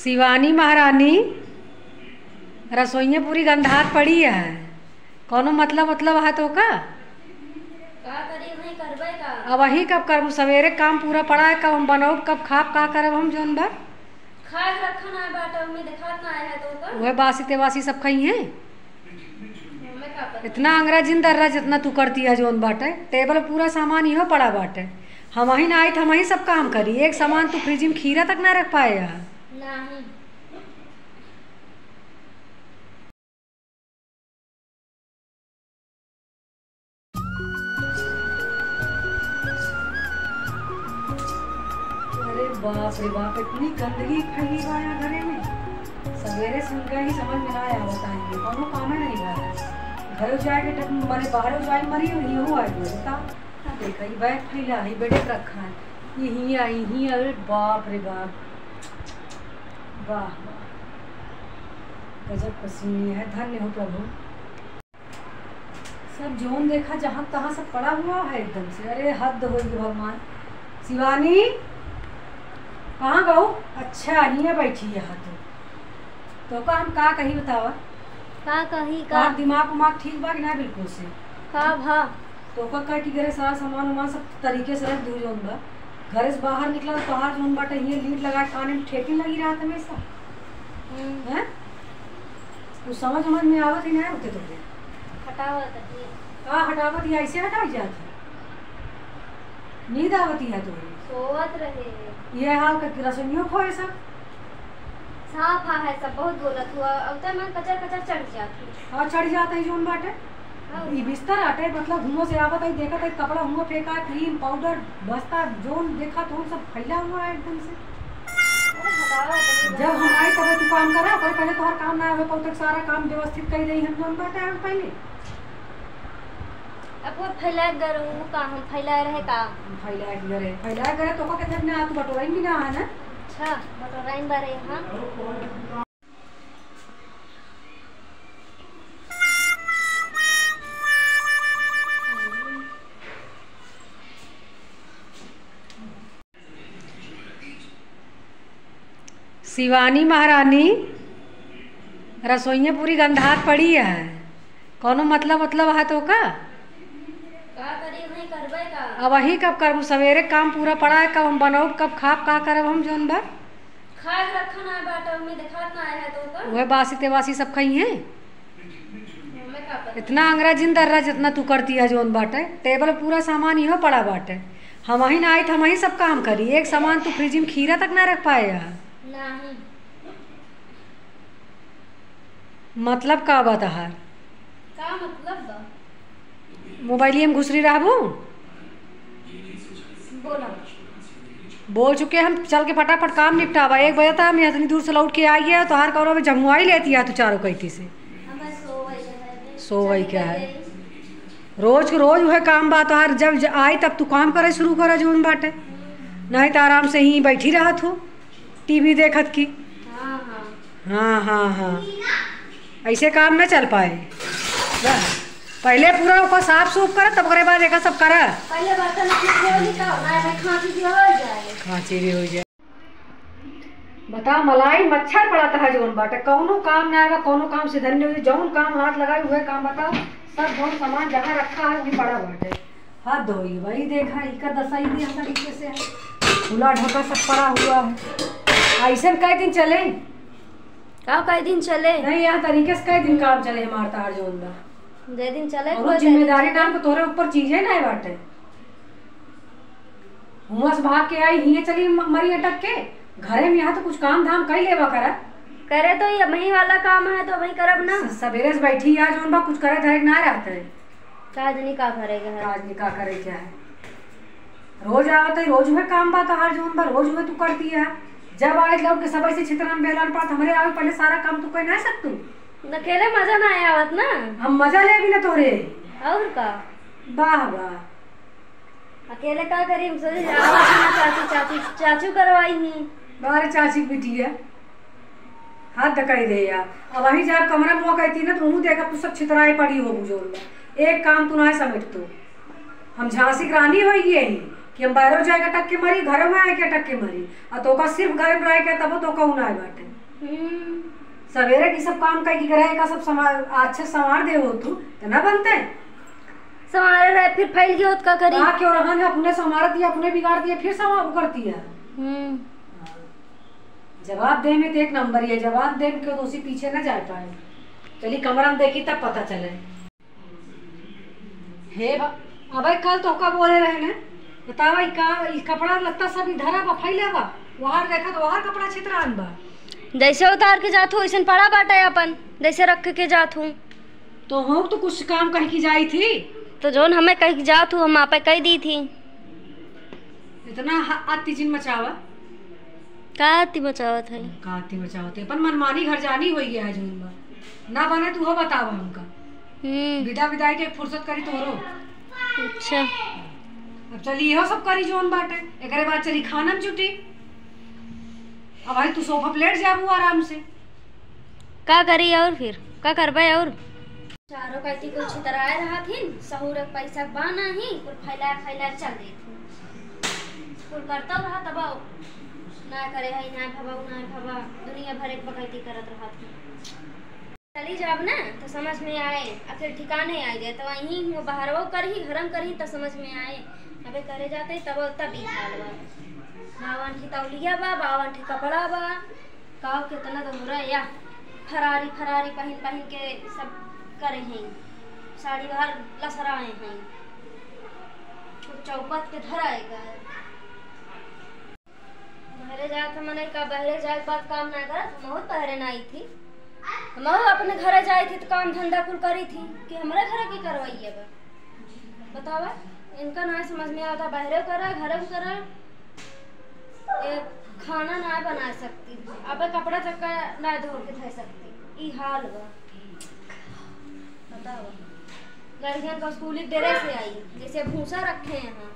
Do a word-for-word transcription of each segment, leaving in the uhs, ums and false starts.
शिवानी महारानी, रसोइया पूरी गंधात पड़ी है, कौनो मतलब मतलब है तो का? का करी, वही करबे का। अब वही कब करबू? सवेरे काम पूरा पड़ा है, कब हम बनौब, कब खाब, का करब हम जौन बा? खाए के रखा ना बाटे, उम्मीद खात ना आए है तो का? वह बासी तेवासी सब खाई हैं। हमें का पता? इतना अंगरा जिन दर्रा जितना तू करती है जौन बाटे, टेबल पूरा सामान इहो पड़ा बाटे। हमही ना आई त हमही सब काम करी। एक सामान तू फ्रिज में खीरा तक ना रख पाए है। नहीं। अरे बाप रे बाप, इतनी गंदगी फैली बा यहाँ घरे में। सवेरे से उनका ही समझ में ना आया बताएंगे, कौनो कामे नहीं बा। घरे जाए के डर, माने बाहरे जाए मरी हुई हूँ आज में, बता। हाँ, देखा, ये बैग फैला है, बेडे पे रखा है। ये हियाँ, ये हियाँ, अरे बाप रे बाप। वाह, वाह। गजब पसीनी है, धन्य हो प्रभु। सब जौन देखा, जहाँ तहाँ सब पड़ा हुआ है एकदम से। अरे, हद होई भगवान। शिवानी, कहाँ गऊ? अच्छा, हियाँ बैठी है तू। तो का हम का कही बतावा? का कही का? तोहार दिमाग उमाग ठीक बा कि ना बिल्कुल से? का भा? तो का कह कि घरे सारा सामान उमान सब तरीके से रख दू जौन बा। घरे से बाहर निकला तो तोहार जौन बाटे हियाँ लीड लगा के काने में ठेपिन लगी रहत हमेशा। हम्म। हैं? कुछ समझ उमझ में आवत ही ना होते तोके। हटावत ही। का हटावत ही? ऐसे हटाई जात है? नींद आवत ही है तोके? सोवत रहे। ये हाल का रसोइयों खोए सब? साफ हा है सब, बहुत बोलत हुआ। अब तो मन कचर कचर चढ़ जात है। हाँ, चढ़ जात है जौन बाटे। हाँ। ई बिस्तर आटे, मतलब, हुआं से आवत है, देखत है, कपड़ा हुआं फेंका, क्रीम, पाउडर, बस्ता, जौन देखा, तौन सब फैला हुआ है एकदम से। अरे, हटावा तनी। जब हम आए, तबे तू काम करा, पर पहले तोहर काम ना होए, तब तक सारा काम व्यवस्थित कर देई हम, जौन बाटे, हम पहले। अब वो फैला के रहे, वो का हम फैला रहे का? हम फैला के रहे, फैला के रहे, तो का कहते ना, तू बटोराइन भी ना है ना? अच्छा, बटोराइन बा रहे, हाँ। शिवानी महारानी, रसोइया पूरी गंधात पड़ी है, कौनो मतलब मतलब है तो का? का करी, वही करबे का। अब वही कब करबू? सवेरे काम पूरा पड़ा है, कब हम बनौब, कब खाब, का करब हम जौन बा? खाए के रखा ना बाटे, उम्मीद खात ना आए है तो का? वह बासी तेवासी सब खाई हैं। हमें का पता? इतना अंगरा जिन दर्रा जितना तू करती है जौन बाटे, टेबल पूरा सामान इहो पड़ा बाटे। हमही ना आई त हमही सब काम करी। एक सामान तू फ्रिज में खीरा तक ना रख पाए है। नहीं। मतलब का बा तहार? का मतलब बा? मोबाइलिया में घुसरी रहबू? बोला। बोल चुके हम, चल के फटाफट काम निपटावा। एक बजे तक हम इतनी दूर से लौट के आई है, तोहार कौनो में जमुआई लेती है तू चारों कैती से। हमें सोवई के है। सोवई के है। रोज के रोज वह काम बा तोहार, जब ज-, आई तब तू काम करे शुरू करे जौन बाटे, नहीं तो आराम से ही बैठी रहत हो। टीवी देखत की। हाँ, हाँ। हाँ, हाँ, हाँ। ऐसे काम न चल पाए। जा, पहले पूरा ओकर साफ सूफ कर, तब ओकरे बाद एका सब कर। पहले बर्तन अपने धो ली, तब ना एमे खांसी भी हो जाए। खांसी भी हो जाए। बता, मलाई मच्छर पड़त है जौन बाटे, कौनो काम ना आवा, कौनो काम से धन्य हो, जौन काम हाथ लगाई उहे काम बता, सब जौन सामान जहाँ रखा है वही पड़ा बाटे। हाथ धोई, वही देखा, इका दशा ही भी हम तरीके से है। खुला ढका सब पड़ा हुआ है। ऐसे कई दिन चले? का कई दिन चले? नहीं, यहाँ तरीके से कई दिन काम चले हमार तार जौन बा। जे दिन चले, और कोई जिम्मेदारी दिन नाम के तोरे ऊपर चीजे नहीं बाटे। हुआं से भाग के आई, हिये चली म-, मरी अटक के। घरे में यहाँ तो कुछ काम धाम कई लेवा करा। करे तो ये वही वाला काम है तो वही करब ना। स-, सबेरे से बैठी यहाँ जौन बा, कुछ करे धरे के ना रहते। काज नहीं का भरे के है। काज नहीं का करे के है। रोज आवत है, रोज उहे काम बा तोहार जौन बा, रोज उहे तू करती है। जब आए लौट के सब ऐसे छितरन बेलन पड़त, हमरे आवे पहले सारा काम तू कर ना सकतू। अकेले मजा ना आवत ना। हम मजा ले भी ना तोहरे। और का? वाह, वाह। अकेले का करी, हम सोचे आवत ना चाचू, चाचू, चाचू करवाई ही। बारे चाची की बिटिया। हाथ धकाई दे यार। अब वहीं जाब कमरा में कहती ना, तो उन्हों देखा तू सब छितराए पड़ी हो बुझोर में। एक काम तू ना समेट तू। हम झांसी की रानी होई गई ही। कि हम बाहरो जाए के अटक के मरी, घरो में आए के अटक के मरी, आ तोका सिर्फ घर में रह के तबो तोका उ नाय बाटे। हम्म। सवेरे की सब काम कई के रहे का सब समा-, अच्छे संवार दे हो तू, त ना बनते? संवारे रहे, फिर फैल गयो त का करी? कहा क्यों रहन है, अपने संवारत या अपने बिगाड़ दिया, फिर संवार करती है। हम्म। जवाब दे में तो एक नंबर ही है, जवाब दे में क्यों तो उसी पीछे ना जा पाए। चली कमरा में देखी तब पता चले। हे बा-, अबे कल तोहका बोले रहे ने, बतावा ई का, ई कपड़ा लत्ता सब इधर बा, फैले बा, वहार देखा तो वहार कपड़ा छितरान बा। जैसे उतार के जात हूँ, वैसन पड़ा बाटे अपन, जैसे रख के जात हूँ। तो हो तो कुछ काम कह के जाई थी। तो जौन हमें कह के जात हूँ, हम आपे कह दी थी। इतना ह-, अति जिन मचावा। का अति मचावत है? का अति मचावत है? अपन मनमानी घर जानी होई है जौन बा। ना बने तू हो बतावा हमका। हम्म। विदा विदाई के फुर्सत करी तोहरो। अच्छा। अब चली इहो सब करी जौन बाटे। एकरे बाद चली खाना में जुटी। अब भाई तू सोफा पे लेट जाबू आराम से। का करी और फिर? का करबे और? चारों कति कुल छितराए रहत हिन, सहूर एक पैसा बा नाही, कुल फैलाए फैलाए चल देत हिन। कुल करतौ रहा तब ना करे है, ना भवा, ना भवा, दुनिया भर एक बकैती करत रहत हिन। चली जाब ना तो समझ में आए, आखिर ठिकाने आए जाए, तो वहीं हूँ बहरवो करही, घरम करही तो समझ में आए। अबे करे जाते तब तब ई हाल बा। बावन ठे तौलिया बा, बावन ठे कपड़ा बा, काव केतना तो हो रहा या फरारी फरारी पहिन पहिन के सब करे हैं, साड़ी बाहर लसराए हैं, कुछ चौपट के धराए का। बहरे जात है मनई का, बहरे जाए के बाद काम ना करत, हमहू बहरे ना आई थी, हमहू अपने घरे जाई थी तो काम धंधा कुल करी थी कि हमरे घरे की करवाई है बा? बतावा, इनका ना समझ में आता, बहरे करा, घरे करा, ए, खाना ना बना सकती, अब कपड़ा तक का ना धो के धो सकती, ई हाल बा। बतावा, लड़कियन का स्कूली ड्रेस ले आई, जैसे भूसा रखे हैं।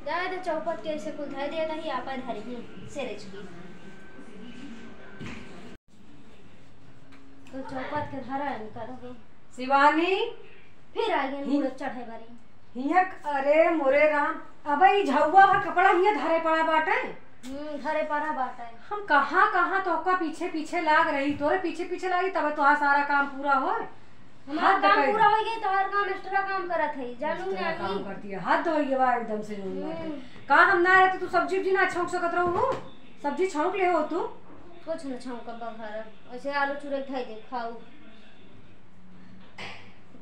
जाए तो चौपट के ऐसे कुल धर दिया था, आपा धरी ही सिरेच की। तो चौपट के धरा है, निकाल दे। शिवानी, फिर आ गए ही-, बूढ़े चढ़े बारी। हिया, अरे मोरे राम, अबे ई झउआ भर कपड़ा हिया धरे पड़ा बाटे। हम्म, धरे पड़ा बाटे। हम कहाँ, कहाँ तोहका पीछे, पीछे लाग रही, तोरे पीछे, पीछे लागी, तबे तोहार सारा काम पूरा होए। हमार हद काम कई। पूरा हो गई, तोहार काम extra काम करत है, जानू extra नहीं। काम करती है, हद हो गई बा एकदम से जौन बाटे। हम्म। का हम ना रहते, तू सब्जी उब्जी ना छौंक सकत रहू हो? सब्जी छौंक ले हो तू? कुछ न छौंकब बघारब, ऐसे आलू चुरे के धई दे, खाऊ।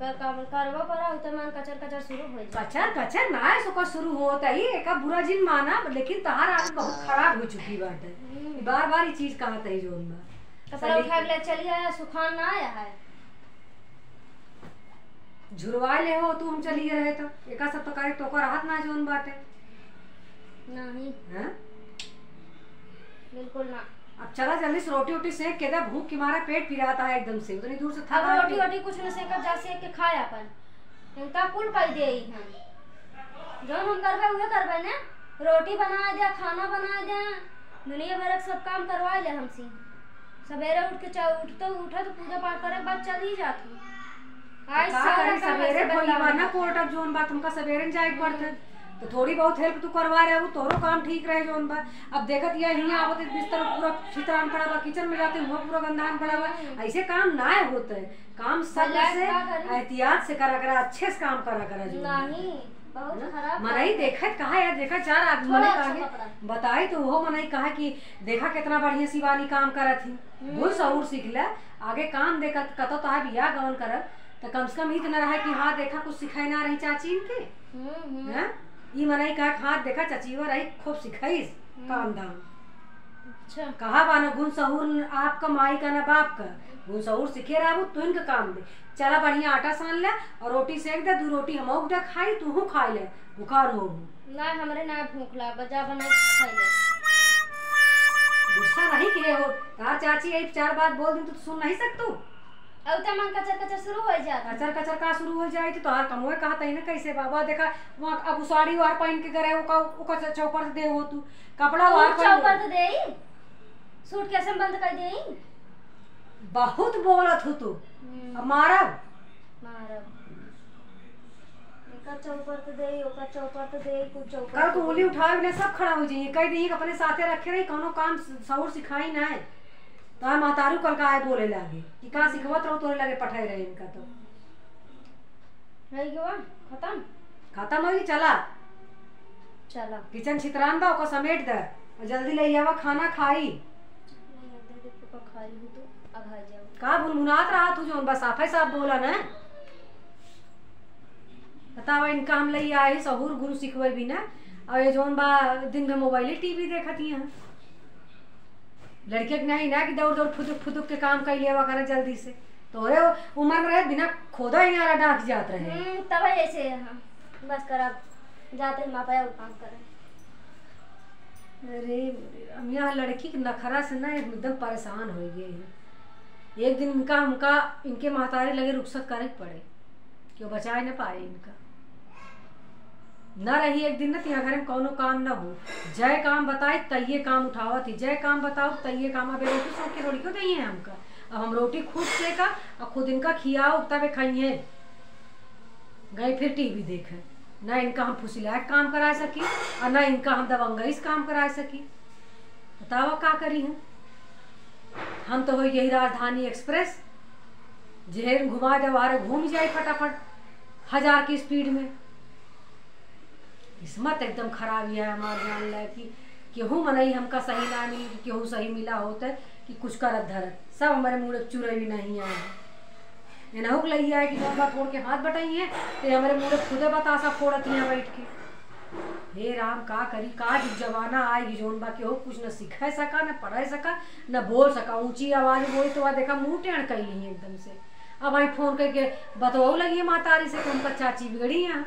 कर, काम करबो करा, उते मन कचर कचर शुरू हो जाए। कचर, कचर ना है, सुकर शुरू होत है, एका बुरा जिन माना, लेकिन तहार आदत बहुत खराब हो चुकी बाटे। हम्म। बार बार ई चीज कहत है जौन बा। कपड़ा सही। उठा के ले चली आया, सुखान ना आया है। झुरवा ले हो तू, हम चली रहे तो एका सब तो करे, तोका रहत ना जौन बाटे। नहीं। हैं? बिल्कुल ना। अब चला जल्दी से रोटी वोटी सेक के दे, भूख के मारा पेट पिराता है एकदम से, उतनी दूर से अब थक रोटी आके। वोटी कुछ न सेकब, जा सेक के खाए अपन। इनका कुल कह दे ही हम। जौन हम करबे उहे करबे ने। रोटी बनाए दे, खाना बनाए दे, दुनिया भर के सब काम करवाए ले हमसे। सवेरे उठ के चा-, उठते उठत पूजा पाठ करे के बाद चल ही जात हूँ। आज तो का सारा करी, काम सवेरे ऐसे भइल बा ना बताओ। कोर्ट, अब जौन बा तुमका सवेरे न जाए के पड़त है। हम्म। तो थोड़ी बहुत help तू करवा रहे हो, तोरो काम ठीक रहे जौन बा। अब देखत या हियाँ आवत है, बिस्तर पूरा छितरान पड़ा बा, kitchen में जाते हुआ पूरा गंधान पड़ा बा। हम्म। ऐसे काम ना होत है, काम सब भला से का करी? एहतियात से करा करा, अच्छे से काम करा करा जौन बा। नहीं, बहुत है ना? खराब मनई काम है। देखत कहा यार, देखा चार आदमी थोड़ा मनई अच्छा कहा कपड़ा। बताई तो वो मनई कहा कि देखा कितना बढ़िया शिवानी काम करत ही। हम्म। गुण सहूर सीख ले, आगे काम देखत कतो तोहार बियाह गवन करब, त कम से कम ई त न रहे कि हाँ, देखा, कुछ सिखाए ना रही चाची इनके। हम्म, हम्म। हैं? ई मनई कहा कि हाँ, देखा, चचीवा रही, खूब सिखाइस हम्म। काम धाम। अच्छा। कहा बा न, गुण सहूर न आपका, माई का न बाप का। गुण सहूर सीखे रहबू, तू इनका काम दे। चला, बढ़िया आटा सान ले और रोटी सेक दे, दू रोटी हमहू के खाई, तूहू खाई ले, भुखान होबू। ना, हमरे ना भूख लाग बा, जा बना के खाई ले। गुस्सा नहीं किहे हो, तार चाची एक चार बात बोल दिन तो तू सुन नहीं सकतू। अब तो मन कचर कचर शुरू हो जात। कचर कचर का शुरू हो जाई तो तोहार कमवे कहा तही ना कैसे बाबा देखा वहाँ अब उ साड़ी वार पहन के गए ओका ओका से चौपर से दे हो तू कपड़ा तू वार पहन चौपर ले। तो देई, सूटकेस में बंद कर देई। बहुत बोलत हो तू। हम्म। अब मारब। मारब। का चौपट दे, ओका चौपट दे, कुछ चौपट कल को दे। उंगली उठावे ना, सब खड़ा हो जाइए, कह दिए कि अपने साथे रखे रही, कौनो काम स-, सहूर सिखाई ना है। तो हम महतारू कल का आए बोले लागे कि का सिखवत रहो, तोरे लगे पठाए रहे इनका तो। रह गया, खत्म। खत्म हो गई, चला। चला। किचन छितरान बा, ओका समेट दे और जल्दी ले आवा, खाना खाई। नहीं, अब दे दे, पापा खाई हूँ तो अघा जाओ। का भुनभुनात रहा तू, जौन बस साफे साफ बोला ना। बतावा, इनका हम लई आए ही सहूर गुरु सिखवे भी ना, और ये जौन बा दिन भर मोबाइल टीवी देखत ही हैं। लड़के के नहीं ना कि दौड़ दौड़ फुदुक फुदुक के काम कर लेवा करे जल्दी से। तोरे उम्र में रहे बिना खोदा ही नाला डांक जात रहे। हम्म, तब ऐसे, हाँ, बस करब, जाते ही माँ पाया काम करे। अरे मोरे राम, यहाँ लड़की के नखरा से ना एकदम परेशान हो गए हैं। एक दिन इनका, हमका इनके महतारी लगे रुखसत करे के पड़े, कि वो बचाए न पाए इनका। न रही एक दिन न, तिहाँ घर में कौनो काम न हो, जय काम बताए तइये काम उठावत ही, जय काम बताओ तइये काम। अब रोटी सौंख के थोड़ी क्यों दइये हमका, अब हम रोटी खुद सेका और खुद इनका खियाओ तबे खाइए। गए फिर टीवी देखे, ना इनका हम फुसिलाए के काम करा सकी और ना इनका हम दबंगई से काम करा सकी। बतावा का करी हम? हम तो हो यही राजधानी एक्सप्रेस, जेहर घुमा दे वहार घूम जाई फटाफट हजार की स्पीड में। किस्मत एकदम खराब ही है हमार, जान ले कि केहू मनई हमका सही ना मिली, कि केहू सही मिला होते कि कुछ करत धरत, सब हमारे मुड़े चुरई भी नहीं आए हैं। एनहू के लइया है कि जौन बा फोड़ के हाथ बटाई है, ते हमरे मुँह में खुदे बतासा फोड़त हियाँ बैठ के। हे राम, का करी, का जुग जमाना आइ गई, जौन बा केहू कुछ न सिखे सका, न पढ़े सका, न बोल सका। ऊँची आवाज में बोली तो वह देखा मुँह टेढ़ कइ ली एकदम से। अब आई फोन करके बतवाऊ लगी है महतारी से कि हमका चाची बिगड़ी हैं।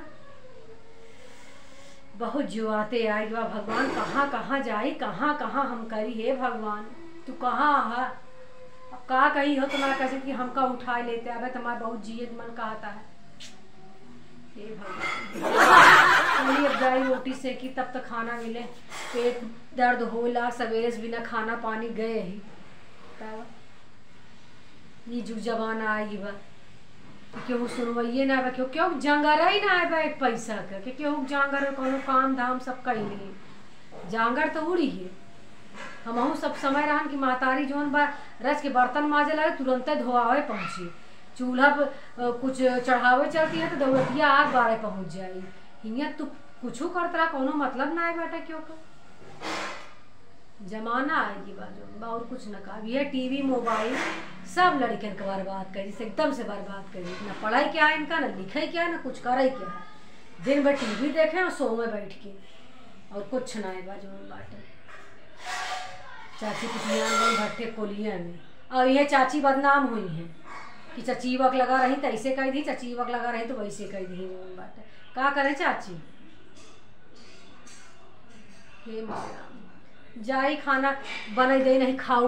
बहुत जुआते आइ बा भगवान, कहाँ कहाँ जाई, कहाँ कहाँ हम करी, हे भगवान, तू कहाँ आहा? अब का कही हो तो ना कह सकती, हमका उठाए लेते, अबे तो हमारा बहुत जिए के मन कहता है। हे भगवान, चली अब जाई रोटी सेकी, तब तो खाना मिले। पेट दर्द होला, सवेरे से बिना खाना पानी गए ही। बतावा, ई जुग जमाना आइ बा कि केहू सुनवइये ना बा, केहू, केहू जांगर ही ना आइ बा एक पैसा के, कि केहू जांगर कौनो काम धाम सब कइली। जांगर तो उड़ी है। हमहू सब समय रहन कि महतारी जौन बा रच के बर्तन माजे लगे, तुरंते धोआवे पहुँची। चूल्हा पर, अ, कुछ चढ़ावे चलती है तो दौलतिया आग बारे पहुँच जाई। हियाँ तू कुछू करत रहा, कौनो मतलब ना आइ बाटे केहू का। जमाना आइ गई बा जौन बा, और कुछ न का। अब ये टीवी, मोबाइल सब लड़कन के बर्बाद करी, से एकदम से बर्बाद करी। न पढ़ाई के आए इनका, न लिखे के आए, न कुछ करे के आए। दिन भर टीवी देखे और सोवे बैठ के, और कुछ ना आइ बा जौन बाटे। चाची पिटियान गई भट्ठे कोलिया में, और ये चाची बदनाम हुई हैं कि चचीवक लगा रही तो ऐसे कह दी, चचीवक लगा रही तो वैसे कह दी जौन बाटे। का करे चाची? हे माया, जाई खाना बनाई दे, नहीं खाऊ।